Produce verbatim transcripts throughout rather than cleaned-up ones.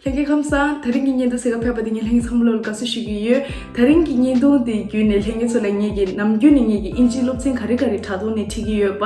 ལྷན་རྒྱས་ཁམས་བཟང་། དེ་རིང་གི་བརྙན་ཐུང་གཟིགས་ག་ཕེབས་པ་དེ་ངས་ལྷན་རྒྱས་ཚང་མ་ལོ་ལ་དགའ་བསུ་ཞུ་གི་ཡོད། དེ་རིང་གི་བརྙན་ཐུང་དེ་བརྒྱུད་ནས་ལྷན་རྒྱས་ཚོ་ལ་ངེད་ཀྱི་ནམ་རྒྱུན་ནས་ངེད་ཀྱི་ཨིན་ཇིའི་སློབ་ཚན་ག་རེ་ག་རེ་དྲ་ཐོག་ནས་ཁྲིད་ཀྱི་ཡོད་པ།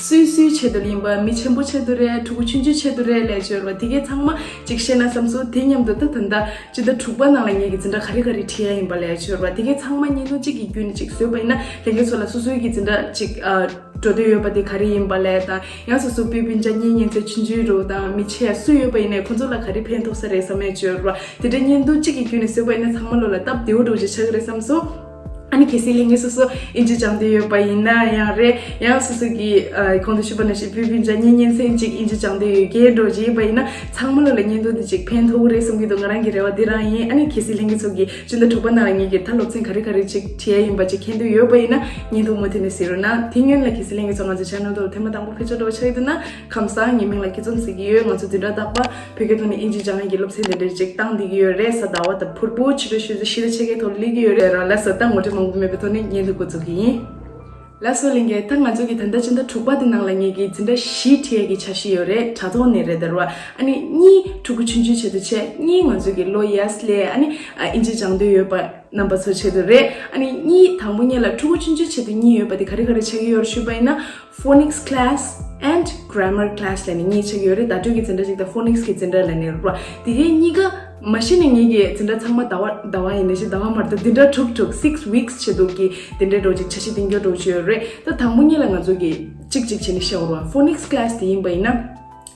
སུའི་སུའི་ཆེད་དུ་ཡིན་པ། མི་ཆེན་པོ་ཆེད་དུ་རེད། ཕྲུ་གུ་ཆུང་ཆུང་ཆེད་དུ་རེད་ལབ་ཡ་ཅིག་ཡོད་རེད་པ། དེ་གས་ཚང་མ་ཅིག་ཤེས་ན་བསམ་སོང་། དེ་མཉམ་དུ་ད་ད་ལྟ་སྤྱི་ཟླ་དྲུག་པ་ནང་ལ་ངེད་ཀྱི་འཛིན་གྲྭ་ག་རེ་ག་རེ་ཁྲིད་ཡ་ཡིན་པ་ལབ་ཡ་ཅིག་ཡོད་རེད་པ། དེ་གས་ཚང་མ་བརྙན་ཐུང་གཅིག་གི་བརྒྱུད་ནས་ཅིག་བཟོས་པ་ཡིན་ན་ལྷན་རྒྱས་ཚོ་ལ་སོ་སོའི་གི་འཛིན་གྲྭ་ཅིག་ཨ། འགྲོ་འདོད་ཡོད་པ་དེ་ག་རེ་ཡིན་པ་ལབ་ཡ་དང་། ཡང་སོ་སོ་སྤུན་སྤུན་ཆ་གཉེན་ཉེ་ཚན་ཆུང་ཆུང་རུ་དང་མི་ཆེ་སུ་ཡོད་པ་ཡིན་ནའི་ཁོང་ཚོ་ལ་ག་རེ་ཕན་ཐོགས་ས་རེད་བསམ་ཡ་ཅིག་ཡོད་རེད་པ། དེ་འདྲའི་བརྙན་ཐུང་གཅིག་གི་བརྒྱུད་ནས་བཟོས་པ་ཡིན་ན་ཚང་མ་ལོ་ལ་སྟབས་བདེ་བོ་འདྲ་བོ་ཅིག་ཆགས་ཀྱི་རེད་བསམ་སོང་། ཨ་ནི་གལ་སྲིད་ལྷན་རྒྱས་སོ་སོ་ཨིན་ཇི་སྦྱང་འདོད་ཡོད་པ་ཡིན་ན་ཡང་རེད། ཡང་སོ་སོ་གི་ཨ་གོང་དུ་ཞུས་པ་ནང་བཞིན་སྤུན་སྤུན་ཆ་གཉེན་ཉེ་ཚན་གཅིག་ཨིན་ཇི་སྦྱང་འདོད་ཡོད་མཁན་འདྲ་བོ་ཅིག་ཡིན་པ་ཡིན་ན་ཚང་མ་ལོ་ལ་བརྙན་ཐུང་འདི་ཅིག་ཕན་ཐོགས་ཀྱི་རེད་བསམ་གྱི་འདུག་ང་རང་གི་རེ་བ་འདི་རང་ཡིན། ཨ་ནི་གལ་སྲིད་ལྷན་རྒྱས་ཚོ་གི་སྤྱི་ཟླ་དྲུག་པ་ནང་ལ་ངེད་ཀྱི་ད་སློབ་ཚན་ག་རེ་ག་རེ་ཅིག་བྲིས་ཡ་ཡིན་པ་ཅིག་མཁྱེན་འདོད་ཡོད་པ་ཡིན་ན་བརྙན་ཐུང་མུ་མཐུད་ནས་གཟིགས་རོགས་གནང་། དེ་སྔོན་ལ་གལ་སྲིད་ལྷན་རྒྱས་ཚོ་ང་ཚོའི་ཆེ་ནལ་དེ་ལ་ཐེངས་མ་དང་པོ་ཕེབས་ཆ་འདྲ་བོ་ཆགས་ཡོད་འདུག་ན་ཁམས་བཟང་། ངའི་མིང་ལ་སྐྱིད་འཛོམས་ཟེར་གྱི་ཡོད། ང་ཚོ་བདུན་ཕྲག་རྟག་པར་བོད་སྐད་ཐོག་ནས་ཨིན་ཇི་སྦྱང་ཡག་གི་སློབ་ཚན་དེ་འདྲ་ཅིག་བཏང་བསྡད་ཀྱི་ཡོད་རེད། གཟའ་ཟླ་བ་དང་ཕུར་བུ་ཕྱི་དྲོ་ཆུ་ཚོད་བཞི་དང་ཕྱེད་ཀའི་ཐོག་ལ་སླེབས་ཀྱི་ཡོད་རེད། རང་ལ་གཟའ་ཟླ་ངོ་སྤྲོད་མང་པོ་མེད་པའི་ཐོག་ནས་བརྙན་ཐུང་འགོ་འཛུགས་ཀྱི་ཡིན། ལགས་སོ་ལྷན་རྒྱས། ད་ང་ཚོ་གི་ད་ལྟ་སྤྱི་ཟླ་དྲུག་པ་འདི་ནང་ལ་ངེད་ཀྱི་འཛིན་གྲྭ་བཞི་ཁྲིད་ཡག་གི་འཆར་གཞི་ཡོད་རེད། དྲ་ཐོག་ནས་རེད་ད་རེད་པ། ཨ་ནི་གཉིས་ཕྲུ་གུ་ཆུང་ཆུང་ཆེད་དུ་བྱས། གཉིས་ང་ཚོ་གི་ལོ་ཡར་སླེབས་ཨ་ནི་ཨ་ཨིན་ཇི་སྦྱང་འདོད་ཡོད་པ་རྣམ་པ་ཚོ་ཆེད་དུ་རེད། ཨ་ནི་གཉིས་དང་པོ་གཉིས་ལ་ཕྲུ་གུ་ཆུང་ཆུང་ཆེད་དུ་གཉིས་ཡོད་པ་དེ་ག་རེ་ག་རེ་ཆགས་ཀྱི་ཡོད་རེད་ཞུས་པ་ཡིན་ན། Phonics class and grammar class ལབ་ནས་གཉིས་ཆགས་ཀྱི་ཡོད་རེད། བརྡ་སྤྲོད་ཀྱི་འཛིན་གྲྭ་གཅིག་དང་ཕོ་ནིག་སི་གི་འཛིན་གྲྭ་ལབ་ནས་རེད་པ། དེ་གའི་གཉིས་ཀ་མ་གཞི་ནས་ངེད་ཀྱི་འཛིན་གྲྭ་ཚང་མ་ཟླ་བ་ཟླ་བ་ཡིན་ནའི་ཞེ་ཟླ་བ་མ་རེད་ད། བདུན་ཕྲག་དྲུག་དྲུག་six weeks ཆེད་དུ་གི་དེ་འདྲའི་འདྲ་བོ་ཅིག་འཆར་གཞི་འདིང་རྒྱུ་འདྲ་བོ་ཅིག་ཡོད་རེད། ད་དང་པོ་གཉིས་ལ་ང་ཚོ་གི་གཅིག་གཅིག་བྱས་ནས་བཤད་དགོས་རེད་པ། Phonics class དེ་ཡིན་པ་ཡིན་ན།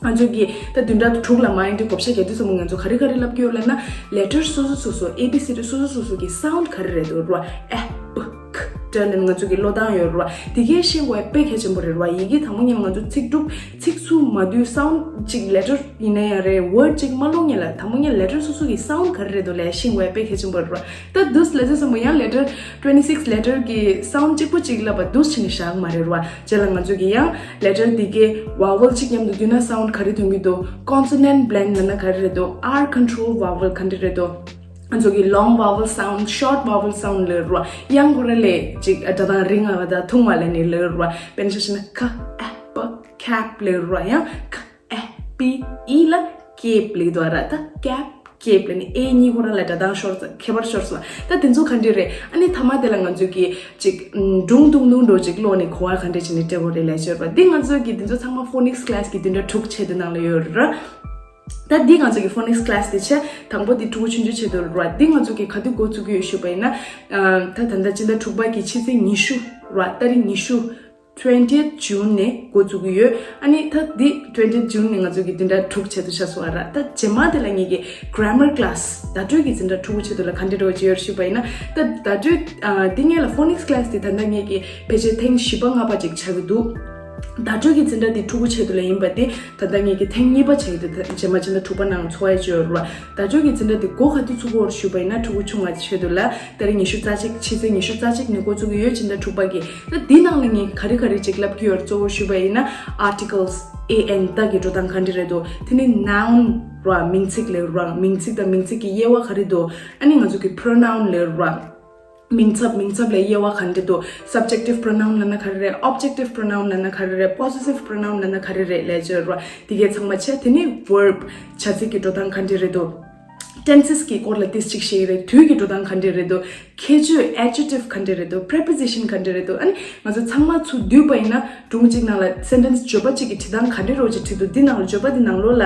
ང་ཚོ་གི་ད་བདུན་ཕྲག་དྲུག་ལ་མ་ཡིན་དུས་བགོ་བཤའ་རྒྱག་དུས་ཙམ་པ་ང་ཚོ་ག་རེ་ག་རེ་བསླབ་ཀྱི་ཡོད་ལབ་ན། ལེ་ཊར་སོ་སོ་སོ་སོ་ཨེ་བི་སི་ཌི་སོ་སོ་སོ་སོ་གི་སའུན་ཌི་ག་རེ་རེད་འདུག་རེད་པ། ཨེ་པི་ཁི་ཏྲ་ལབ་ནས་ང་ཚོ་གི་ཀློག་སྟངས་ཡོད་རེད་པ། དེ་གའི་ཤེས་དགོས་དཔེ་གལ་ཆེན་པོ་རེད་རེད་པ། ཡི་གེ་དང་པོ་ཉིད་ལ་ང་ཚོ་ཚིག་གྲུབ་ཚིག་ཚུགས་མ་དུས་སའུན་ཌི་གཅིག་ལེ་ཊར་ཡིན་ན་ཡང་རེད། ཝར་ཌི་གཅིག་མ་ཀློག་སྔོན་ལ་དང་པོ་ཉིད་ལ་ལེ་ཊར་སོ་སོ་གི་སའུན་ཌི་ག་རེ་རེད་འདུག་ལབ་ཤེས་དགོས་དཔེ་གལ་ཆེན་པོ་རེད་རེད་པ། ད་འདུག་སེ་ལབ་དུས་ཙམ་པ་ཡང་ལེ་ཊར་twenty six ལེ་ཊར་གི་སའུན་ཌི་གཅིག་པོ་གཅིག་བསླབ་པ་འདུག་སེ་བྱས་ནས་བཞག་གི་མ་རེད་རེད་པ། རྗེས་ལ་ང་ཚོ་གི་ཡང་ལེ་ཊར་འདི་གའི་ཝ་ཝལ་གཅིག་མཉམ་དུ་བསྡུས་ན་སའུན་ཌི་ག་རེ་ཐོན་གྱི་འདུག consonant blend ལབ་ན་ག་རེ་རེད་འདུག R control vowel ག་འདྲ་རེད་འདུག་ང་ཚོ་གི་long vowel sound, short vowel sound ལབ་རེད་པ། ཡང་ཁོ་རང་ལས་ཅིག་སྒྲ་གདངས་རིང་བ་དང་ཐུང་བ་ལབ་ནས་ལབ་རེད་པ། དཔེར་ན་ཆ་བཞག་ན་ཁ་ཨེ་པ་ཁེབ་ལབ་རེད་པ། ཡང་ཁ་ཨེ་པི་ཨི་ལ་ཀེབ་ལབ་འདུག་ར། ད་ཀེབ་ཀེབ་ལབ་ནས་ཨེ་གཉིས་ཁོ་རང་ལ་སྒྲ་གདངས་ཤོར་ཙམ་ཁྱད་པར་ཤོར་སོང་། ད་དེ་ཚོ་ག་འདྲ་རེད། ཨ་ནི་མཐའ་མ་དེ་ལ་ང་ཚོ་གི་ཅིག་ཨམ་སྒྲུང་ཐུང་ཐུང་འདྲ་བོ་ཅིག་ཀློག་ནས་གོ་བ་ག་འདྲ་བྱས་ནས་སྤྲད་དགོས་རེད་ལབ་ཤོར་བ། འདི་ང་ཚོ་གི་འདི་ཚོ་ཚང་མ་ཕོ་ནིག་སི་ཀི་ལ་སི་གི་བདུན་ཕྲག་དྲུག་ཆེད་དུ་ནང་ལ་ཡོད་རེད། ད་འདི་ང་ཚོ་གི་ཕོ་ནིག་སི་ཀི་ལ་སི་དེ་ཆེ་དང་པོ་འདི་ཕྲུ་གུ་ཆུང་ཆུང་ཆེད་དུ་རེད་པ། འདི་ང་ཚོ་གི་ག་དུས་འགོ་བཙུགས་ཀྱི་ཡོད་ཞུས་པ་ཡིན་ན། ཨ་ད་ད་ལྟ་སྤྱི་ཟླ་དྲུག་པ་གི་ཕྱི་ཚེས་ཉི་ཤུ་རེད་པ། ཏ་རིག་ཉི་ཤུ། twentieth June ནས་འགོ་བཙུགས་ཀྱི་ཡོད། ཨ་ནི་ད་འདི་twentieth June ནས་ང་ཚོ་གི་བདུན་ཕྲག་དྲུག་ཆེད་དུ་ཆགས་སོང་བ་ར། ད་རྗེས་མ་དེ་ལ་ངེད་ཀྱི་grammar class བརྡ་སྤྲོད་ཀྱི་འཛིན་གྲྭ་ཕྲུ་གུ་ཆེད་དུ་ལ་ག་འདྲ་འདྲ་བོ་ཅིག་ཡོད་ཞུས་པ་ཡིན་ན། ད་བརྡ་སྤྲོད་ཨ་འདི་ངེད་ལ་phonics class དེ་ད་ལྟ་ངེད་ཀྱི་ཕལ་ཆེར་ཐེངས་བཞི་པ་ལྔ་པ་ཅིག་ཆགས་ཀྱི་འདུག་བརྡ་སྤྲོད་ཀྱི་འཛིན་གྲྭ་འདི་ཕྲུ་གུ་ཆེད་དུ་ལ་ཡིན་པ་དེ་ད་ལྟ་ངེད་ཀྱི་ཐེངས་གཉིས་པ་ཆགས་ཀྱི་འདུག་ད་རྗེས་མ་ཕྱི་ཟླ་དྲུག་པ་ནང་འཚོགས་ཡ་ཅིག་ཡོད་ར། བརྡ་སྤྲོད་ཀྱི་འཛིན་གྲྭ་འདི་འགོ་ག་དུས་ཚུགས་ཀྱི་ཡོད་ཞུས་པ་ཡིན་ན། ཕྲུ་གུ་ཆུང་བ་ཆེད་དུ་ལ་ཏ་རིག་ཉི་ཤུ་རྩ་གཅིག་ཕྱི་ཚེས་ཉི་ཤུ་རྩ་གཅིག་ནས་འགོ་བཙུགས་ཀྱི་ཡོད། ཕྱི་ཟླ་དྲུག་པ་གི། ད་འདི་ནང་ལ་ངས་ག་རེ་ག་རེ་ཅིག་ལབ་ཀྱི་ཡོད་གཙོ་བོ་ཞུས་པ་ཡིན་ན། articles, a n ད་གི་འགྲོ་སྟངས་ག་འདྲ་རེད་འདུག་དེ་ནས་noun ར་མིང་ཚིག་ལབ་ར། མིང་ཚིག་དང་མིང་ཚིག་གི་དབྱེ་བ་ག་རེ་འདུག་ཨ་ནི་ང་ཚོ་གི་pronoun ལབ་ར། མིང་ཚབ། མིང་ཚབ་ལ་དབྱེ་བ་ག་འདྲ་འདུག subjective pronoun ལབ་ན་ག་རེ་རེད། objective pronoun ལབ་ན་ག་རེ་རེད། possessive pronoun ལབ་ན་ག་རེ་རེད་ལབ་ཀྱི་ཡོད་ར། དེ་གས་ཚང་མ་བྱས། དེ་ནས་verb བྱ་ཚིག་གི་འགྲོ་སྟངས་ག་འདྲ་རེད་འདུག tenses གི་སྐོར་ལ་ཏིས་ཅིག་བཤད་ཀྱི་རེད། དུས་ཀྱི་འགྲོ་སྟངས་ག་འདྲ་རེད་འདུག་ཁྱད་ཆོས་adjective ག་འདྲ་རེད་འདུག preposition ག་འདྲ་རེད་འདུག་ཨ་ནི་ང་ཚོ་ཚང་མ་ཚུར་བསྡུས་པ་ཡིན་ན་སྒྲུང་གཅིག་ནང་ལ་sentence བརྗོད་པ་གཅིག་གི་བྲིས་སྟངས་ག་འདྲ་རོ་ཅིག་བྲིས་འདུག་འདི་ནང་ལ་བརྗོད་པ་འདི་ནང་ལོགས་ལ་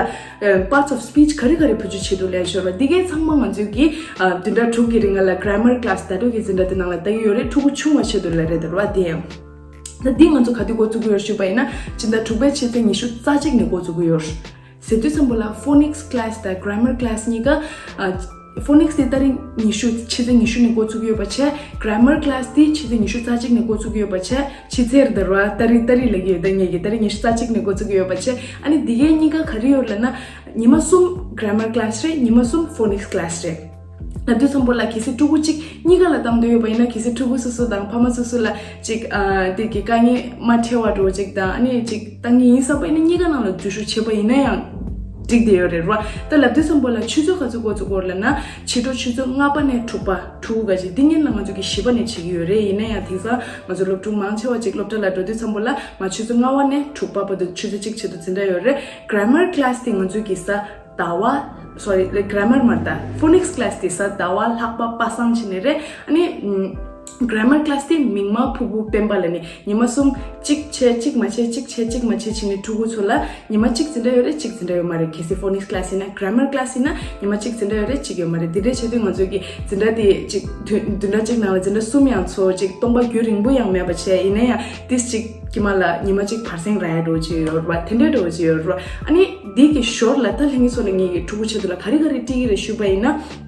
ཨ་parts of speech ག་རེ་ག་རེ་བེད་སྤྱོད་བྱེད་འདུག་ལབ་ཤོར་བ། འདི་གའི་ཚང་མ་ང་ཚོས་ཀྱི་ཨ་བདུན་ཕྲག་དྲུག་གི་རིང་ལ་grammar class བརྡ་སྤྲོད་ཀྱི་འཛིན་གྲྭ་འདི་ནང་ལ་ལྟ་གི་ཡོད་རེད། ཕྲུ་གུ་ཆུང་བ་ཆེད་དུ་ལ་རེད་འདུག་ར། དེ་ཡང་ད་འདི་ང་ཚོ་ག་དུས་འགོ་བཙུགས་ཀྱི་ཡོད་ཞུས་པ་ཡིན་ན། སྤྱི་ཟླ་དྲུག་པའི་ཕྱི་ཚེས་ཉི་ཤུ་རྩ་གཅིག་ནས་འགོ་བཙུགས་ཀྱི་ཡོད། ཟེར་དུས་ཙམ་པ་ལ་phonics class དང་grammar class གཉིས་ཀ་ཨ་phonics དེ་ཏ་རིག་ཉི་ཤུ་ཕྱི་ཚེས་ཉི་ཤུ་ནས་འགོ་བཙུགས་ཀྱི་ཡོད་པ་བྱས། grammar class དེ་ཕྱི་ཚེས་ཉི་ཤུ་རྩ་གཅིག་ནས་འགོ་བཙུགས་ཀྱི་ཡོད་པ་བྱས། ཕྱི་ཚེས་རེད་ར། ཏ་རིག་ཏ་རིག་ལབ་ཀྱི་ཡོད། ད་ངེད་ཀྱི་ཏ་རིག་ཉི་ཤུ་རྩ་གཅིག་ནས་འགོ་བཙུགས་ཀྱི་ཡོད་པ་བྱས། ཨ་ནི་འདི་གའི་གཉིས་ཀ་ག་རེ་ཡོད་ལབ་ན། ཉི་མ་གསུམ་grammar class རེད། ཉི་མ་གསུམ་phonics class རེད། ལབ་དུས་ཙམ་པ་ལ་གལ་སྲིད་ཕྲུ་གུ་གཅིག་གཉིས་ཀ་ལ་བཏང་འདོད་ཡོད་པ་ཡིན་ན། གལ་སྲིད་ཕྲུ་གུ་སོ་སོ་དང་ཕ་མ་སོ་སོ་ལ་ཅིག་ཨ་དེ་གི་དཀའ་ངལ་མ་འཕྲད་པ་འདྲ་བོ་ཅིག་དང་། ཨ་ནི་ཅིག་བཏང་གི་ཡིན་བསམ་པ་ཡིན་ན་གཉིས་ཀ་ནང་ལ་འཛུལ་ཞུགས་བྱས་པ་ཡིན་ན་ཡང་འགྲིག་བསྡད་ཡོད་རེད་ར། ད་ལབ་དུས་ཙམ་པ་ལ་ཆུ་ཚོད་ག་ཚོད་འགོ་ཚུགས་ཀྱི་ཡོད་ལབ་ན། ཕྱི་དྲོ་ཆུ་ཚོད་ལྔ་པ་ནས་དྲུག་པ། དྲུག་ག་ཅིག་འདི་གཉིས་ལ་ང་ཚོ་གི་བཞི་པ་ནས་བྱེད་ཀྱི་ཡོད་རེད། ཡིན་ན་ཡང་དེང་སང་ང་ཚོ་སློབ་ཕྲུག་མང་ཆེ་བ་ཅིག་སློབ་གྲྭ་ལ་འགྲོ་དུས་ཙམ་པ་ལ་མ་ཆུ་ཚོད་ལྔ་པ་ནས་དྲུག་པ་བར་དུ་ཆུ་ཚོད་གཅིག་ཆེད་དུ་འཛིན་གྲྭ་ཡོད་རེད། grammar class དེ་ང་ཚོ་གི་གཟའ་ ཟླ་བ། སོ་རི། ལེ་གྷ་ར་མར་མ་རེད་ད། ཕོ་ནིག་སི་ཀི་ལ་སི་དེ་གཟའ་ཟླ་བ་ལྷག་པ་པ་སངས་བྱས་ནས་རེད། ཨ་ནི་ཨམ། གྷ་ར་མར་ཀི་ལ་སི་དེ་མིག་དམར་ཕུར་བུ་སྤེན་པ་ལ་ནི་ཉི་མ་གསུམ། གཅིག་བྱས་གཅིག་མ་བྱས། གཅིག་བྱས་གཅིག་མ་བྱས་བྱས་ནས་ཕྲུ་གུ་ཚོ་ལ་ཉི་མ་གཅིག་འཛིན་གྲྭ་ཡོད་རེད། གཅིག་འཛིན་གྲྭ་ཡོད་མ་རེད། གལ་སྲིད་ཕོ་ནིག་སི་ཀི་ལ་སི་ཡིན་ན། གྷ་ར་མར་ཀི་ལ་སི་ཡིན་ན་ཉི་མ་གཅིག་འཛིན་གྲྭ་ཡོད་རེད། གཅིག་ཡོད་མ་རེད། དེ་འདྲ་བྱས་དུས་ང་ཚོ་གི་འཛིན་གྲྭ་དེ་གཅིག་བདུན་བདུན་ཕྲག་གཅིག་ནང་ལ་འཛིན་གྲྭ་གསུམ་ཡང་ཚོགས། གཅིག་སྟོང་པ་རྒྱུན་རིང་པོ་ཡང་མེད་པ་བྱས། ཡིན་ན་ཡང་ཏིས་གཅིག་དཀྱིལ་མ་ལ་ཉི་མ་གཅིག་བར་གསེང་རག་ཡ་འདྲ་བོ་ཅིག་ཡོད་རེད་པ། དེ་འདྲ་འདྲ་བོ་ཅིག་ཡོད་རེད་པ། ཨ་ནི་འདི་གི་ཞོར་ལ་ད་ལྷན་རྒྱས་ཚོ་ལ་ངེད་ཀྱི་ཕྲུ་གུ་ཆེད་དུ་ལ་ག་རེ་ག་རེ་སྤྲད་ཀྱི་རེད་ཞུས་པ་ཡིན་ན།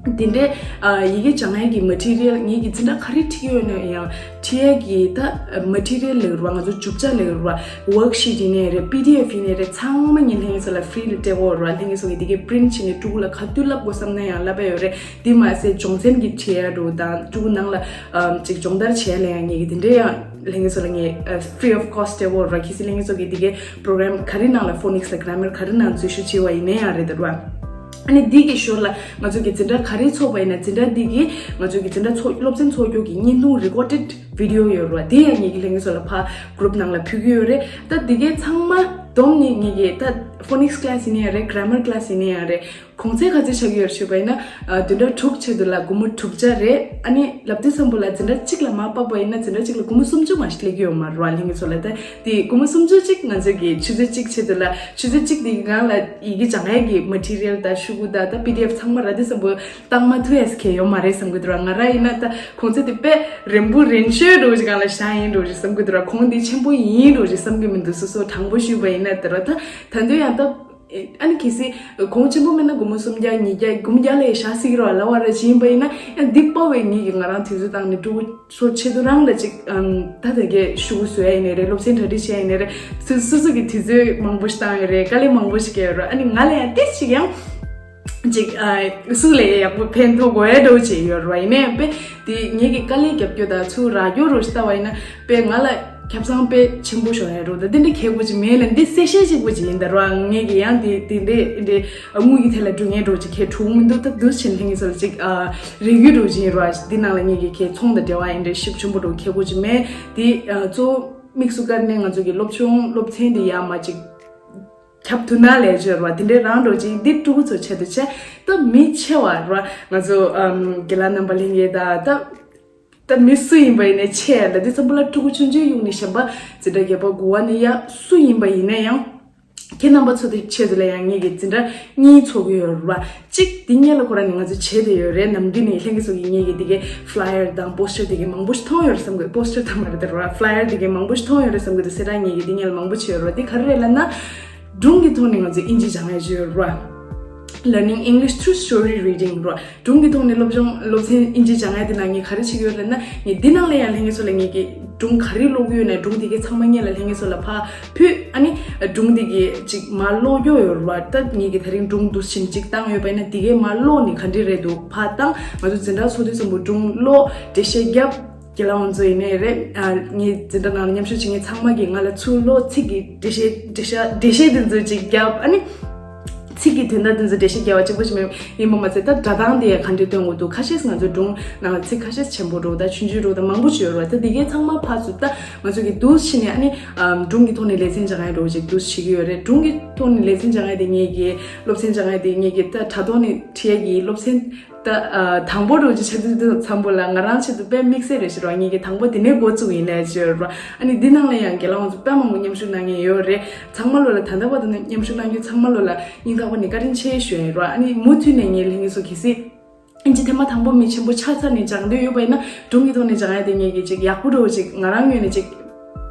དེ་འདྲའི་ཨ་ཡི་གེ་སྦྱང་ཡས་ཀྱི་མ་ཊི་རི་ཡལ། ངེད་ཀྱི་འཛིན་གྲྭ་ག་རེ་ཁྲིད་ཀྱི་ཡོད་ན་ཡང་ཁྲིད་ཡས་ཀྱི་ད་མ་ཊི་རི་ཡལ་ལབ་ཀྱི་རེད་པ། ང་ཚོ་རྒྱུ་ཆ་ལབ་ཀྱི་རེད་པ། ཝོག་ཤིཊ་ཡིན་ནའི་རེད། པི་ཌི་ཨེཕ་ཡིན་ནའི་རེད། ཚང་མ་ངས་ལྷན་རྒྱས་ཚོ་ལ་ཧྥི་རི་ལ་སྤྲད་ཀྱི་ཡོད་རེད་པ། ལྷན་རྒྱས་ཚོ་གིས་དེ་གའི་པི་རིན་ཊི་བྱས་ནས་ཕྲུ་གུ་ལ་ག་དུས་བསླབ་དགོས་བསམ་ན་ཡང་བསླབ་ཡས་ཡོད་རེད། དེ་མ་ཟད་སྦྱོང་ཚན་གྱི་ཁྲིད་ཡས་འདྲ་བོ་དང་ཕྲུ་གུ་ནང་ལ་ཨམ་ཅིག་སྦྱོང་བརྡར་བྱེད་ཡས་ལ་ཡང་ངེད་ཀྱིས་དེ་འདྲའི་ཡང་ལྷན་རྒྱས་ཚོ་ལ་ངས་ཨ་ཧྥི་རི་ཨོཕ་ཁོ་སི་ཊི་སྤྲད་ཀྱི་ཡོད་རེད་པ། གལ་སྲིད་ལྷན་རྒྱས་ཚོ་གིས་དེ་གའི་པོ་རོ་གྷ་རམ་ག་རེ་ནང་ལ་ཕོ་ནིག་སི་དང་གྷ་ར་མར་ག་རེ་ནང་འཛུལ་ཞུགས་བྱས་པ་ཡིན་ན་ཡང་རེད་ད་རེད་པ། ཨ་ནི་འདི་གི་ཞོར་ལ་ང་ཚོ་གི་འཛིན་གྲྭ་ག་རེ་ཚོགས་པ་ཡིན་ན། འཛིན་གྲྭ་འདི་གི་ང་ཚོ་གི་འཛིན་གྲྭ་ཚོགས་སློབ་ཚན་ཚོགས་རྒྱུ་གི་བརྙན་ཐུང་རི་ཀོར་ཌེཌ་བི་ཌི་ཡོ་ཡོད་རེད་པ། དེ་ཡང་ངེད་ཀྱིས་ལྷན་རྒྱས་ཚོ་ལ་ཕར་གུ་རུབ་ནང་ལ་ཕུལ་གྱི་ཡོད་རེད། ད་འདི་གའི་ཚང་མ་བསྡོམས་ནས་ངེད་ཀྱི་ད་ཕོ་ནིག་སི་ཀི་ལ་སི་ཡིན་ནའི་རེད། གྷ་ར་མར་ཀི་ལ་སི་ཡིན་ནའི་རེད། གོང་ཚད་ག་ཚོད་ཆགས་ཀྱི་ཡོད་ཞུས་པ་ཡིན་ན། ཨ་བདུན་ཕྲག་དྲུག་ཆེད་དུ་ལ་སྒོར་མོ་དྲུག་བརྒྱ་རེད། ཨ་ནི་ལབ་དུས་ཙམ་པོ་ལ་འཛིན་གྲྭ་གཅིག་ལ་མར་ཕབ་པ་ཡིན་ན་འཛིན་གྲྭ་གཅིག་ལ་སྒོར་མོ་སུམ་ཅུ་མ་གཏོགས་སླེབས་ཀྱི་ཡོད་མ་རེད་པ། ལྷན་རྒྱས་ཚོ་ལ་ད་དེ་སྒོར་མོ་སུམ་ཅུ་གཅིག་ང་ཚོ་གི་ཆུ་ཚོད་གཅིག་ཆེད་དུ་ལ། ཆུ་ཚོད་གཅིག་དེའི་སྒང་ལ་ཡི་གེ་སྦྱང་ཡས་ཀྱི་མ་ཊི་རི་ཡལ་དང་ཤོག་གུ་དང་ད་པི་ཌི་ཨེཕ་ཚང་མ་རག་དུས་ཙམ་པོ་བཏང་མ་ཐུབ་ཡས་ཁེལ་ཡོད་མ་རེད་བསམ་གྱི་འདུག་ར། ང་རང་ཡིན་ན་ད་གོང་ཚད་དེ་དཔེ་རན་པོ་རན་ཤོས་འདྲ་བོ་ཅིག་སྒང་ལ་བཞག་ཡིན་འདྲ་བོ་ཅིག་བསམ་གྱི་འདུག་ར། གོང་དེ་ཆེན་པོ་ཡིན་འདྲ་བོ་ཅིག་བསམ་གྱི་མི་འདུག་སོ་སོ་དྲང་པོ་ཞུས་པ་ཡིན་ན་དེ་ར། ད་ད་དུང་ཡང་ད་ཨ་ནི་གལ་སྲིད་གོང་ཆེན་པོ་མིན་ན་སྒོར་མོ་སུམ་བརྒྱ་ཉིས་བརྒྱ་སྒོར་མོ་བརྒྱ་ལས་བཞག་སྲིད་ཀྱི་རེད་པ། ལབ་པ་ར་ཅིག་ཡིན་པ་ཡིན་ན་ཡང་འདི་དཔའ་བའི་ངེད་ཀྱིས་ང་རང་དུས་ཚོད་བཏང་ནས་ཕྲུ་གུ་ཚོ་ཆེད་དུ་རང་ལ་ཅིག་ཨམ་ད་དེ་གའི་ཤོག་གུ་བཟོ་ཡ་ཡིན་ནའི་རེད། སློབ་ཚན་གྲ་སྒྲིག་བྱེད་ཡ་ཡིན་ནའི་རེད། སོ་སོ་སོ་གི་དུས་ཚོད་མང་པོ་ཞིག་བཏང་ཡོད་རེད། དཀའ་ལས་མང་པོ་ཞིག་བརྒྱབ་ཡོད་རེད། ཨ་ནི་ང་ལ་ཡང་ཏིས་ཅིག་ཡང་ཅིག་ཨ་སུ་ལས་ཡག་པོ་ཕན་ཐོགས་དགོས་ཡ་འདྲ་བོ་ཅིག་ཡོད་རེད་པ། ཡིན་ནའི་དཔེ་དེ་ངེད་ཀྱི་དཀའ་ལས་རྒྱབ་རྒྱུ་དང་ཚུར་རག་རྒྱུ་རོ་ཞིག་ལྟ་བ་ཡིན་ན་དཔེ་ང་ལ་ཁྱབ་ཚང་དཔེ་ཆེན་པོ་ཤོར་ཡ་རོ། ད་དེ་འདྲ་ཁེལ་དགོས་ཀྱི་མེད་ལ། འདི་གསལ་བཤད་ཅིག་པོ་ཅིག་ཡིན་ད་ར། ངེད་ཀྱི་ཡང་དེ་དེ་འདྲའི་འདྲའི་དངུལ་གྱི་ཐད་ལ་འགྲོ་ངེས་འདྲ་བོ་ཅིག་ཁེལ་འགྲོ་མི་འདུག་ད་འདུག་སེ་བྱས་ལྷན་རྒྱས་ཚོ་ལ་ཅིག་ཨ་རེ་སྐུལ་འདྲ་བོ་ཅིག་ཡིན་ར། འདི་ནང་ལ་ངེད་ཀྱི་ཁེ་ཚོང་དང་འབྲེལ་བ་ཡིན་འདྲ་ཞིབ་ཆེན་པོ་འདྲ་བོ་ཁེལ་དགོས་ཀྱི་མེད། དེ་ཨ་གཙོ་བོ་དམིགས་སུ་བཀར་ནས་ང་ཚོ་གི་སློབ་སྦྱོང་སློབ་ཚན་འདི་ཡར་མར་ཅིག་ཁྱབ་ཐུབ་ན་ལས་བྱོས་ར། དེ་འདྲའི་རང་འདྲ་བོ་ཅིག་འདི་ཕྲུ་གུ་ཚོ་ཆེད་དུ་བྱས། ད་མི་ཆེ་བ་ར་ང་ཚོ་ཨམ་རྒན་ལགས་རྣམ་པ་ལྷན་རྒྱས་དང་ད། ད་མི་སུ་ཡིན་པ་ཡིན་ནའི་ཆེ་ལ་དེ་ཙམ་པོ་ལ་ཕྲུ་གུ་ཆུང་ཆུང་གཡུགས་ནས་གཞན་པ་འཛིན་གྲྭ་བརྒྱད་པ་དགུ་པ་ནས་ཡར་སུ་ཡིན་པ་ཡིན་ན་ཡང་། ཁྱེད་རྣམ་པ་ཚོ་དེ་ཆེད་དུ་ལ་ཡང་ངེད་ཀྱི་འཛིན་གྲྭ་གཉིས་ཚོགས་ཀྱི་ཡོད་རེད་པ། གཅིག་དེ་སྔོན་ལ་ཁོ་རང་ནས་ང་ཚོ་བྱས་བསྡད་ཡོད་རེད། ནམ་རྒྱུན་ནས་ལྷན་རྒྱས་ཚོ་གིས་ངེད་ཀྱི་དེ་གའི་ཕ་ལ་ཡར་དང་པོ་སི་ཊར་དེ་གའི་མང་པོ་ཞིག་མཐོང་ཡོད་རེད་བསམ་གི། པོ་སི་ཊར་དང་མ་རེད་དེ་རེད་པ། ཕ་ལ་ཡར་དེ་གའི་མང་པོ་ཞིག་མཐོང་ཡོད་རེད་བསམ་གི་འདུག་སེ་ར། ངེད་ཀྱི་དེ་སྔོན་ལ་མང་པོ་བྱས་ཡོད་རེད་པ། དེ་ག་རེ་རེད་ལབ་ན། སྒྲུང་གི་ཐོག་ནས་ང་ཚོས་དབྱིན་ཇི་སྦྱང་ཡ་ཅིག་ཡོད་རེད་པ། Learning English through story reading རེད་པ། སྒྲུང་གི་ཐོག་ནས་སློབ་སྦྱོང་སློབ་ཚན་དབྱིན་ཇི་སྦྱང་ཡ་དེ་ནང་ངས་ག་རེ་བྱེད་ཀྱི་ཡོད་ལབ་ན། ངས་འདི་ནང་ལ་ཡང་ལྷན་རྒྱས་ཚོ་ལ་ངེད་ཀྱིས་སྒྲུང་ག་རེ་ཀློག་གི་ཡོད་ན་སྒྲུང་དེ་གའི་ཚང་མ་སྔོན་ལ་ལྷན་རྒྱས་ཚོ་ལ་ཕར་ཕུལ། ཨ་ནི་སྒྲུང་དེ་གའི་ཅིག་མར་ཀློག་རྒྱུ་ཡོད་རེད་པ། ད་ངེད་ཀྱིས་དེ་རིང་སྒྲུང་འདུག་སེ་བྱས་ཅིག་བཏང་ཡོད་པ་ཡིན་ན་དེ་གའི་མར་ཀློག་ནས་ག་འདྲ་རེད་འདུག་ཕར་བཏང་། ང་ཚོ་འཛིན་གྲྭ་ཚོགས་དུས་ཙམ་པོ་སྒྲུང་ཀློག་འགྲེལ་བཤད་རྒྱབ། རྒན་ལགས་ཁོང་ཚོ་ཡིན་ནའི་རེད། ཨ་ངའི་འཛིན་གྲྭ་ནང་ལ་མཉམ་ཞུགས་བྱེད་མཁན་ཚང་མ་གིས་ང་ལ་ཚུར་ཀློག་ཚིག་གི་འགྲེལ་བཤད་འགྲེལ་བཤད་འགྲེལ་བཤད་དེ་ཚོ་ཅིག་བརྒྱབ། ཨ་ནི་ཚིག་གི་དོན་དག་དེ་ཚོ་འགྲེལ་བཤད་རྒྱབ་པ་གཅིག་པོ་ཞིག་མིན་པ་མ་ཚད་ད་སྒྲ་གདངས་དེ་ཡང་ག་འདྲས་སྟོན་དགོས་འདུག་ཁ་ཤས་ང་ཚོའི་སྒྲུང་ནང་ལ་ཚིག་ཁ་ཤས་ཆེན་པོ་འདྲ་བོ་དང་ཆུང་ཆུང་འདྲ་བོ་དང་མང་པོ་ཞིག་ཡོད་རེད་པ། ད་འདི་གའི་ཚང་མ་ཕར་ཚུར་ད་ང་ཚོ་གིས་འདུག་སེ་བྱས་ནས་ཨ་ནི་ཨམ་སྒྲུང་གི་ཐོག་ནས་ལེ་ཚན་སྦྱང་ཡ་འདྲ་བོ་ཅིག་འདུག་སེ་བྱེད་ཀྱི་ཡོད་རེད། སྒྲུང་གི་ཐོག་ནས་ལེ་ཚན་སྦྱང་ཡ་དེ་ངེད་ཀྱི་སློབ་ཚན་སྦྱང་ཡ་དེ་ངེད་ཀྱི་ད་དྲ་ཐོག་ནས་ཁྲིད་ཡ་གི་སློབ་ཚན། ད་ཨ་དང་པོ་འདྲ་བོ་ཅིག་ཆགས་དུས་ཙམ་པོ་ལ་ང་རང་ཆེད་དུ་དཔེ་དམིགས་བསལ་རེད་ཤག་ར། ངེད་ཀྱིས་དང་པོ་དེ་ནས་འགོ་བཙུགས་ཡིན་ལབ་ཡ་ཅིག་ཡོད་རེད་པ། ཨ་ནི་འདི་ནང་ལ་ཡང་རྒན་ལགས་ཁོང་ཚོ་དཔེ་མང་པོ་མཉམ་ཞུགས་གནང་མཁན་ཡོད་རེད། ཚང་མ་ལོ་ལ་ད་ལྟ་བར་དུ་ནས་མཉམ་ཞུགས་གནང་མཁན་ཚང་མ་ལོ་ལ་སྙིང་ཐག་པ་ནས་བཀའ་དྲིན་ཆེ་ཞུ་ཡ་ཡིན་ར། ཨ་ནི་མུ་མཐུད་ནས་ངས་ལྷན་རྒྱས་ཚོ་གལ་སྲིད་ཨིན་ཇི་ཐེངས་མ་དང་པོ་མི་ཆེན་པོ་ཆགས་ཚར་ནས་སྦྱང་འདོད་ཡོད་པ་ཡིན་ན་སྒྲུང་གི་ཐོག་ནས་སྦྱང་ཡ་དེ་ངེད་ཀྱིས་ཅིག་ཡག་པོ་འདྲ་བོ་ཅིག་ང་རང་ངོས་ནས་ཅིག་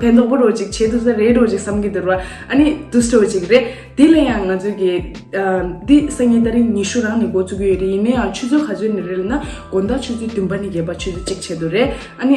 ཕན་ཐོགས་པོ་འདྲ་བོ་ཅིག་བྱེད་ཐུབ་ས་རེད་འདྲ་བོ་ཅིག་བསམ་གྱི་འདུག་ར། ཨ་ནི་འདུག་སེ་འདྲ་བོ་ཅིག་རེད། དེ་ལ་ཡང་ང་ཚོས་ཀྱི་ཨ་འདི་སང་ཉིན་ཏ་རིག་ཉི་ཤུ་རང་ནས་འགོ་བཙུགས་ཀྱི་ཡོད་རེད། ཡིན་ན་ཡང་ཆུ་ཚོད་ག་ཚོད་ནས་རེད་ལབ་ན་དགོང་དག་ཆུ་ཚོད་བདུན་པ་ནས་བརྒྱད་པ་ཆུ་ཚོད་གཅིག་བྱས་འདུག་རེད། ཨ་ནི་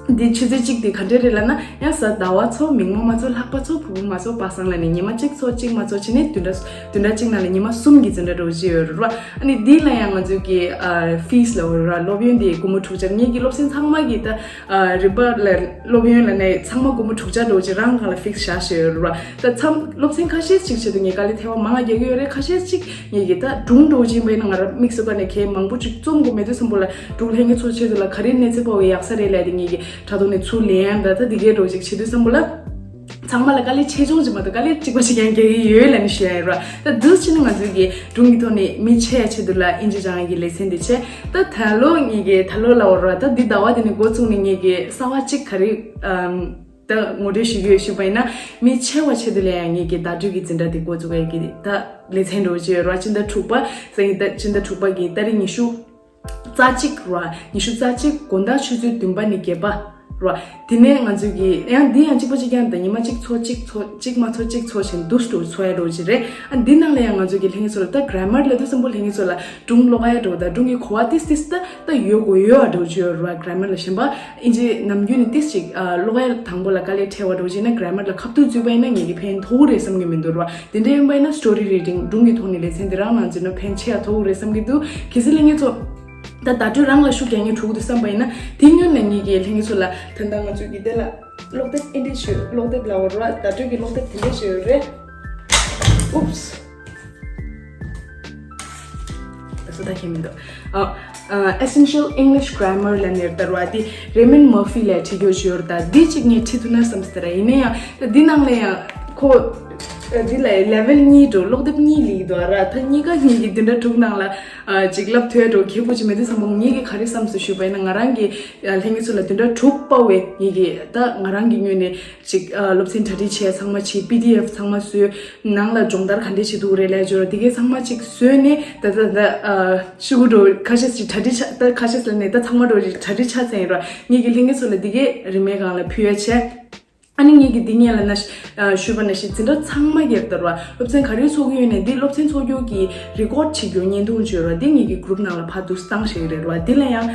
འདི་ཆུ་ཚོད་གཅིག་དེ་ག་འདྲས་རེད་ལབ་ན་ཡང་གཟའ་ཟླ་བ་ཚོགས། མིག་དམར་མ་ཚོགས། ལྷག་པ་ཚོགས། ཕུར་བུ་མ་ཚོགས། པ་སངས་ལབ་ནས་ཉི་མ་གཅིག་ཚོགས་གཅིག་མ་ཚོགས་བྱས་ནས་བདུན་ཕྲག་བདུན་ཕྲག་གཅིག་ནང་ལ་ཉི་མ་གསུམ་གྱི་འཛིན་གྲྭ་འདྲ་བོ་ཅིག་ཡོད་རེད་ར། ཨ་ནི་འདི་ལ་ཡང་ང་ཚོས་ཀྱི་ཨ་ཕིས་ལབ་ཡོད་ར། སློབ་ཡོན་དེ་སྒོར་མོ་དྲུག་བརྒྱ། ངེད་ཀྱི་སློབ་ཚན་ཚང་མ་གི་ད་ཨ་རིམ་པ་ལ་སློབ་ཡོན་ལབ་ནས་ཚང་མ་སྒོར་མོ་དྲུག་བརྒྱ་འདྲ་བོ་ཅིག་རང་སྒང་ལ་ཕིགས་བཞག་བཞག་ཡོད་རེད་ར། ད་མཚམས་སློབ་ཚན་ཁ་ཤས་ཅིག་ཆེད་དུ་ངས་དཀའ་ལས་ཐེ་བ་མང་ང་རྒྱག་གི་ཡོད་རེད། ཁ་ཤས་ཅིག་ངེད་ཀྱི་ད་སྒྲུང་འདྲ་བོ་ཅིག་ཡིན་པ་ཡིན་ན་ང་རང་དམིགས་སུ་བཀར་ནས་གལ་མང་པོ་ཅིག་རྩོམ་དགོས་མེད་དུས་ཙམ་པོ་ལ་སྒྲུང་ལྷན་རྒྱས་ཚོ་ཆེད་དུ་ལ་ག་རེ་གནས་ཚད་དཔའ་བོ་ཡག་ས་རེད་ལབ་དེ་ངེད་ཀྱི་དྲ་ཐོག་ནས་ཚུར་ལེན་ཡ་འདྲ་ད་དེ་གའི་འདྲ་བོ་ཅིག་བྱེད་དུས་ཙམ་པོ་ལ། ཚང་མ་ལ་དཀའ་ལས་ཆེ་ཆུང་ཅིག་མ་གཏོགས་དཀའ་ལས་གཅིག་པ་ཞིག་ཀྱང་རྒྱག་གི་ཡོད་ལབ་ནས་ཞུ་ཡ་ཡིན་ར། ད་འདུག་བྱས་ནས་ང་ཚོའི་གི་སྒྲུང་གི་ཐོག་ནས་མི་ཆེ་ཡ་ཆེད་དུ་ལ་ཨིན་ཇི་སྦྱང་ཡ་གི་ལེ་ཚན་འདི་བྱས། ད་ད་ལོ་ངེད་ཀྱི་ད་ལོ་ལ་འོ་ར། ད་འདི་ཟླ་བ་འདི་ནས་འགོ་བཙུགས་ནས་ངེད་ཀྱི་གསར་བ་གཅིག་ག་རེ་ཨམ། ད་ངོ་སྤྲོད་ཞུ་གི་ཡོད་ཞུས་པ་ཡིན་ན། མི་ཆེ་བ་ཆེད་དུ་ལ་ཡང་ངེད་ཀྱི་བརྡ་སྤྲོད་ཀྱི་འཛིན་གྲྭ་འདི་འགོ་བཙུགས་ཡ་གི་ད་ལེ་ཚན་འགྲོ་གི་ཡོད་ར། སྤྱི་ཟླ་དྲུག་པ། སང་ཉིན་ད་སྤྱི་ཟླ་དྲུག་པ་གི་ཏ་རིག་ཉི་ཤུ་རྩ་གཅིག་ར། ཉི་ཤུ་རྩ་གཅིག་དགོང་དག་ཆུ་ཚོད་བདུན་པ་ནས་བརྒྱད་པ་ར། དེ་ནས་ང་ཚོས་ཀྱི་ཡང་འདི་ཡང་གཅིག་པ་གཅིག་རྐྱང་དང་ཉི་མ་གཅིག་ཚོ་གཅིག་ཚོ་གཅིག་མ་ཚོ་གཅིག་ཚོ་བཞིན་འདུག་སེ་འཚོ་ཡ་འགྲོ་གི་རེད། ཨ་འདི་ནང་ལ་ཡང་ང་ཚོས་ཀྱི་ལྷན་རྒྱས་ཚོ་ལ་ད་གྷ་ར་མར་ལབ་དུས་ཙམ་པོ་ལྷན་རྒྱས་ཚོ་ལ་སྒྲུང་ཀློག་ཡ་འགྲོ་ད་སྒྲུང་གི་གོ་བ་ཏིས་ཏིས་ད་ད་ཡོད་དགོས་ཡོད་ཨ་འགྲོ་གི་ཡོད་ར། གྷ་ར་མར་ལ་གཞན་པ་ཨིན་ཇི་ནམ་རྒྱུན་ནས་ཏིས་ཅིག་ཨ་ཀློག་ཡ་དང་པོ་ལ་དཀའ་ལས་འཕྲད་པ་འགྲོ་གི་ཡིན་ན་གྷ་ར་མར་ལ་ཁ་ཐུག་འཛུལ་བ་ཡིན་ན་ངེད་ཀྱི་ཕན་ཐོགས་རེད་བསམ་གྱི་མི་འདུག་ར། དེ་འདྲ་ཡིན་པ་ཡིན་ན་སི་ཊོ་རི་རི་ཌིང་སྒྲུང་གི་ཐོག་ནས་ལེ་ཚན་འདི་རང་ནང་འཛུལ་ན་ཕན་ཆེ་ཡ་ཐོགས་རེད་བསམ་གྱི་འདུག་གལ་སྲིད་ལྷན་རྒྱས་ཚོ། ད་བརྡ་སྤྲོད་རང་ལ་ཤུགས་རྒྱག་མཁན་དྲུག་འདུག་བསམ་པ་ཡིན་ན། དེ་སྔོན་ལ་ངེད་ཀྱིས་ལྷན་རྒྱས་ཚོ་ལ་ད་ལྟ་ང་ཚོའི་གི་དེ་ལ་ཀློག་དེབ་ཨིན་ཇི་ཞུ་ཀློག་དེབ་ལ་འོ་ར་བརྡ་སྤྲོད་ཀྱི་ཀློག་དེབ་དེ་འདྲ་ཞིག་ཡོད་རེད། Oops. ད་སོ་ད་ཁྱེད་མི་འདུག་ཨ། ཨ། Essential English Grammar ལབ་ནས་ད་ར་བ་དེ་Raymond Murphy ལས་བྲིས་རྒྱུ་ཞིག་ཡོད་རེད། ད་འདི་གཅིག་ངས་ཁྲིད་ཐུབ་ན་བསམ་སྟེ་ར། ཡིན་ན་ཡང་ད་འདི་ནང་ལ་ཡང་ཁོ་འདི་ལ་ལེ་ཝལ་གཉིས་འགྲོ་ཀློག་དེབ་གཉིས་ལས་འདུག་ར། ད་གཉིས་ཀ་གཉིས་ཀྱི་བདུན་ཕྲག་དྲུག་ནང་ལ། ཨ། ཅིག་ལབ་ཐུབ་ཡ་འགྲོ་ཁེ་པོ་ཅིག་མེད་དུས་ཙམ་པ་ངེད་ཀྱིས་ག་རེ་བསམ་སོང་ཞུས་པ་ཡིན་ན། ང་རང་གིས་ལྷན་རྒྱས་ཚོ་ལ་བདུན་ཕྲག་དྲུག་པ་བས་ངེད་ཀྱིས་ད་ང་རང་གི་ངོས་ནས་ཅིག་སློབ་ཚན་གྲ་སྒྲིག་བྱས་ཚང་མ་བྱས། པི་ཌི་ཨེཕ་ཚང་མ་བཟོས། ནང་ལ་སྦྱོང་བརྡར་ག་འདྲས་བྱེད་ཐུབ་རེད་ལབ་ཅོ་དེ་གས་ཚང་མ་ཅིག་བཟོས་ནས་ད་ད་ད་ཤུ་གུ་འགྲོ་ཁ་ཤས་ཅིག་གྲ་སྒྲིག་ཆ་ད་ཁ་ཤས་ལ་ནས་ད་ཚང་མ་འགྲོ་ཅིག་གྲ་སྒྲིག་ཆ་ཚན་ར། ངེད་ཀྱི་ལྷན་རྒྱས་ཚོ་ལ་དེ་གས་རིན་མེད་སྒང་ལ་ཕུལ་ཡ་བྱས། ཨ་ནི་ངེད་ཀྱི་འདི་ངས་ལ་ན་ཞུས་པ་ནང་བཞིན་འཛིན་གྲྭ་ཚང་མ་གྱེར་དར་བ་སློབ་ཚན་ག་རེ་ཚོགས་ཀྱི་ཡོད་ནས་འདི་སློབ་ཚན་ཚོགས་རྒྱུ་གི་རི་ཀོཌ་བྱེད་རྒྱུ་བརྙན་ཐུང་བྱོས་ར། འདི་ངེད་ཀྱི་གུ་རུབ་ནང་ལ་ཕར་འདུག་སེ་བཏང་བཞག་གི་རེད་ར། འདི་ལ་ཡང་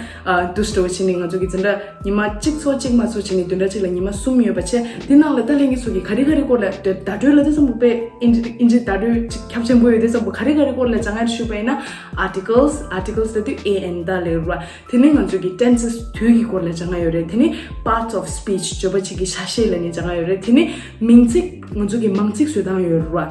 འདུག་སེ་འགྲོ་བྱས་ནས་ང་ཚོ་གི་འཛིན་གྲྭ་ཉི་མ་གཅིག་ཚོགས་གཅིག་མ་ཚོགས་བྱས་ནས་བདུན་ཕྲག་གཅིག་ལ་ཉི་མ་གསུམ་ཡོད་པ་བྱས། འདི་ནང་ལ་ད་ལྷན་རྒྱས་ཚོ་གི་ག་རེ་ག་རེ་སྐོར་ལ་བརྡ་སྤྲོད་ལ་དེ་ཙམ་པོ་དཔེ་ཨིན་ཇི་ཨིན་ཇི་བརྡ་སྤྲོད་ཅིག་ཁྱབ་ཆེན་པོ་ཡོད་དེ་ཙམ་པོ་ག་རེ་ག་རེ་སྐོར་ལ་སྦྱང་ཡ་ཞུས་པ་ཡིན་ན། Articles, articles ལབ་དུས་ཨེ་ཨེན་ད་ལབ་ར། དེ་ནས་ང་ཚོ་གི་ཊེན་སེས་དུས་ཀྱི་སྐོར་ལ་སྦྱང་ཡ་ཡོད་རེད། དེ་ནས་parts of speech བརྗོད་པ་གཅིག་གི་ཆ་ཤས་ལ་ནི་སྦྱང་ཡ་ཡོད་རེད། དེ་ནས་མིང་ཚིག་ང་ཚོ་གི་མང་ཚིག་བཟོ་སྟངས་ཡོད་རེད་བ།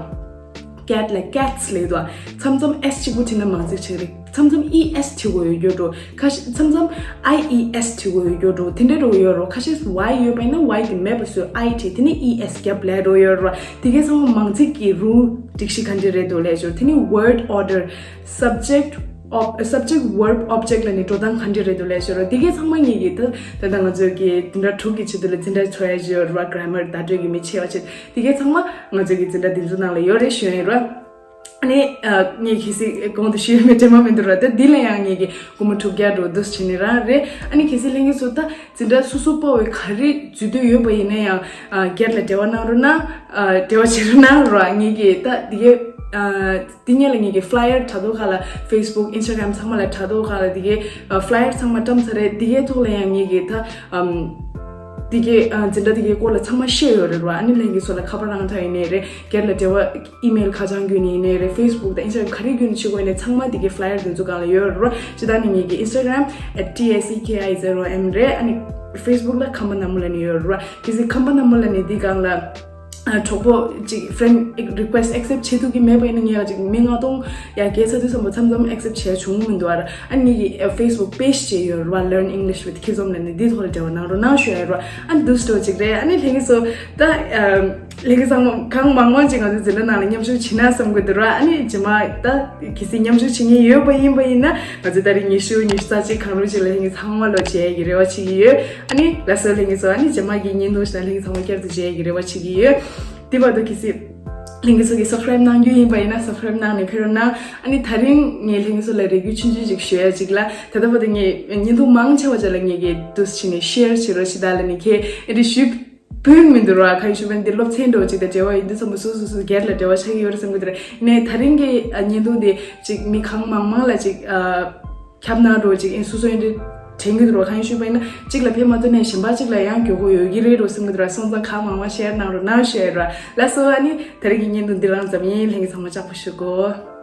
ཀེཊ་ལ་ཀེཊས་ལབ་དུས་མཚམས་མཚམས་ཨེས་གཅིག་པུ་བྲིས་ན་མང་ཚིག་ཆགས་རེད། མཚམས་མཚམས་ཨི་ཨེས་བྲིས་དགོས་ཡོད་རྒྱུ་འགྲོ། ཁ་ཤས་མཚམས་མཚམས་ཨའི་ཨི་ཨེས་བྲིས་དགོས་ཡོད་རྒྱུ་འགྲོ། དེ་འདྲ་འགྲོ་ཡོད་རོ། ཁ་ཤས་ཝའི་ཡོད་པ་ཡིན་ན་ཝའི་དེ་མེད་པ་བཟོས་ཨའི་བྲིས། དེ་ནས་ཨི་ཨེས་རྒྱབ་ལབ་འགྲོ་ཡོད་རོ། དེ་གས་ཚང་མ་མང་ཚིག་གི་རུལ་སྒྲིག་གཞི་ག་འདྲ་རེད་འདུག་ལབ་ཞོར། དེ་ནས་word order, subject, ob- subject, verb, object ལ་ནི་འགྲོ་སྟངས་ག་འདྲ་རེད་འདུག་ལབ་ཞོར། དེ་གས་ཚང་མ་ངེད་ཀྱི་ད་ད་ལྟ་ང་ཚོའི་གི་འཛིན་གྲྭ་དྲུག་གི་ཆེད་དུ་ལ་འཛིན་གྲྭ་འཚོགས་ཡ་ཞོར་བ་གྷ་ར་མར་བརྡ་སྤྲོད་ཀྱི་མི་ཆེ་བ་ཆེད་དེ་གས་ཚང་མ་ང་ཚོའི་གི་འཛིན་གྲྭ་འདི་ཚོ་ནང་ལ་ཡོད་རེད་ཞུ་ཡ་ཡིན་ར། ཨ་ནི་ཨ་ངས་གལ་སྲིད་གོང་དུ་ཞུས་མེད་དྲན་པ་མི་འདུག་ར། ད་འདི་ལ་ཡང་ངེད་ཀྱི་སྒོར་མོ་དྲུག་བརྒྱ་འགྲོ་འདུག་སེ་བྱས་ནས་རང་རེད། ཨ་ནི་གལ་སྲིད་ལྷན་རྒྱས་ཚོ་ད་འཛིན་གྲྭ་སོ་སོ་སྤོ་བའི་ག་རེ་འཛུལ་འདོད་ཡོད་པ་ཡིན་ན་ཡང་ཨ་སྒེར་ལ་འབྲེལ་བ་གནང་རོགས་གནང་། ཨ་འབྲེལ་བ་བྱེད་རོགས་གནང་ར། ངེད་ཀྱི་ད་འདི་གའི་ཨ་འདི་ངེད་ལ་ངེད་ཀྱི་ཕི་ལ་ཡར་དྲ་ཐོག་ཁག་ལ་ཕེ་སི་བུག་ཨིན་སི་ཊ་གྷ་རམ་ཚང་མ་ལ་དྲ་ཐོག་ཁག་ལ་འདི་གའི་ཨ་ཕི་ལ་ཡར་ཚང་མ་བཀྲམ་ཚར་རེད། འདི་གའི་ཐོག་ལ་ཡང་ངེད་ཀྱི་ད་ཨམ་འདི་གའི་ཨ་འཛིན་གྲྭ་འདི་གའི་སྐོར་ལ་ཚང་མ་ཤེས་ཡོད་རེད་ར། ཨ་ནི་ལྷན་རྒྱས་ཚོ་ལ་ཁ་པར་རང་འདྲ་ཡིན་ནའི་རེད། སྒེར་ལ་འབྲེལ་བ་ཨི་མེལ་ཁ་བྱང་བརྒྱུད་ནས་ཡིན་ནའི་རེད། ཕེ་སི་བུག་དང་ཨིན་སི་ཊ་གྷ་རམ་ག་རེ་བརྒྱུད་ནས་བྱེད་དགོས་ནས་ཚང་མ་འདི་གའི་ཕི་ལ་ཡར་འདི་ཚོ་སྒང་ལ་ཡོད་རེད་ར། སྤྱིར་བཏང་ནི་ངེད་ཀྱི་ཨིན་སི་ཊ་གྷ་རམ་at T S E K I zero M རེད། ཨ་ནི་ཕེ་སི་བུག་ལ་ཁམས་པ་ནག་མོ་ལབ་ནས་ཡོད་རེད་ར། གལ་སྲིད་ཁམས་པ་ནག་མོ་ལབ་ནས་འདི་སྒང་ལ་ཨ་གྲོགས་པོ་ཅིག་friend request accept བྱེད་ཐུབ་ཀྱི་མེད་པ་ཡིན་ན་ངས་ཅིག་མི་ལྔ་སྟོང་ཡ་བརྒལ་ཚར་དུས་ཙམ་པ་མཚམས་མཚམས་accept བྱས་བྱུང་མི་འདུག་ར། ཨ་ནི་ངེད་ཀྱི་ཕེ་སི་བུག་པེ་ཇི་ཅིག་ཡོད་རེད་ར། Learn English with Kizom ལབ་ནས་འདི་ཐོག་ལ་འབྲེལ་བ་གནང་རོགས་གནང་ཞུ་ཡ་ཡོད་ར། ཨ་ནི་འདུག་སེ་འགྲོ་ཅིག་རེད། ཨ་ནི་ལྷན་རྒྱས་ཚོ་ད་ཨམ། ལྷན་རྒྱས་ཚང་མ་གང་མང་མང་ཅིག་ང་ཚོའི་འཛིན་གྲྭ་ནང་ལ་མཉམ་ཞུགས་བྱེད་ན་བསམ་གི་འདུག་ར། ཨ་ནི་རྗེས་མ་ད་གལ་སྲིད་མཉམ་ཞུགས་བྱེད་མཁན་ཡོད་པ་ཡིན་པ་ཡིན་ན་ང་ཚོ་ད་རེས་ཉི་ཤུ་ཉི་ཤུ་རྩ་གཅིག་གང་རུང་ཅིག་ལ་ལྷན་རྒྱས་ཚང་མ་ལོ་མཇལ་ཡ་གི་རེ་བ་བྱེད་ཀྱི་ཡོད། ཨ་ནི་ལགས་སོ་ལྷན་རྒྱས་ཚོ། ཨ་ནི་རྗེས་མ་གི་བརྙན་ཐུང་ཞིག་ན་ལྷན་རྒྱས་ཚང་མ་བསྐྱར་དུ་མཇལ་ཡ་གི་རེ་བ་བྱེད་ཀྱི་ཡོད། དེ་བར་དུ་གལ་སྲིད་ལྷན་རྒྱས་ཚོ་གི་སབ་སི་ཀ་རེབ་གནང་རྒྱུ་ཡིན་པ་ཡིན་ན་སབ་སི་ཀ་རེབ་གནང་ནས་ཕེབས་རོགས་གནང་། ཨ་ནི་ད་རིང་ངས་ལྷན་རྒྱས་ཚོ་ལ་རེ་སྐུལ་ཆུང་ཆུང་ཅིག་ཞུ་ཡ་ཅིག་ལ། ད་ལྟ་བར་དུ་ངས་བརྙན་ཐུང་མང་ཆེ་བ་ཅིག་ལ་ངས་ཀྱི་འདུག་སེ་བྱས་ནས་ཤེར་བྱེད་རོགས་བྱེད་ད་ལབ་ནས་ཁྱེད་ཨེ་འདྲ་ཞུས། བུན་མི་འདུག་ར། ག་ཡོད་ཞུ་བ་འདི་སློབ་ཚན་འདྲ་བོ་ཅིག་དང་འབྲེལ་བ་ཡོད་དུས་ཙམ་པ་སོ་སོ་སོ་སྒེར་ལ་འབྲེལ་བ་ཆགས་ཀྱི་ཡོད་རེད་བསམ་གྱི་འདུག་ར། ནས་ད་རིང་གི་ཨ་བརྙན་ཐུང་འདི་ཅིག་མི་གང་མང་མང་ལ་ཅིག་ཨ་ཁྱབ་གནང་འདྲ་བོ་ཅིག་ཨེ་སོ་སོ་ཡིན་འདྲ་དྲན་གྱི་འདུག་ར། ག་ཡོད་ཞུ་བ་ཡིན་ན་གཅིག་ལ་ཕན་མ་ཐོགས་ནས་གཞན་པ་གཅིག་ལ་ཡང་དགོས་མཁོ་ཡོད་ཀྱི་རེད་འདྲ་བོ་བསམ་གྱི་འདུག་ར། སོང་ཙང་གང་མང་མང་ཤེར་གནང་རོགས་གནང་ཞུ་ཡ་ར། ལགས་སོ། ཨ་ནི་ད་རིང་གི་བརྙན་ཐུང་འདི་རང་ཙམ་ཡིན། ལྷན་རྒྱས་ཚང་མ་ལྕགས་པོ་ཞུ་གོ།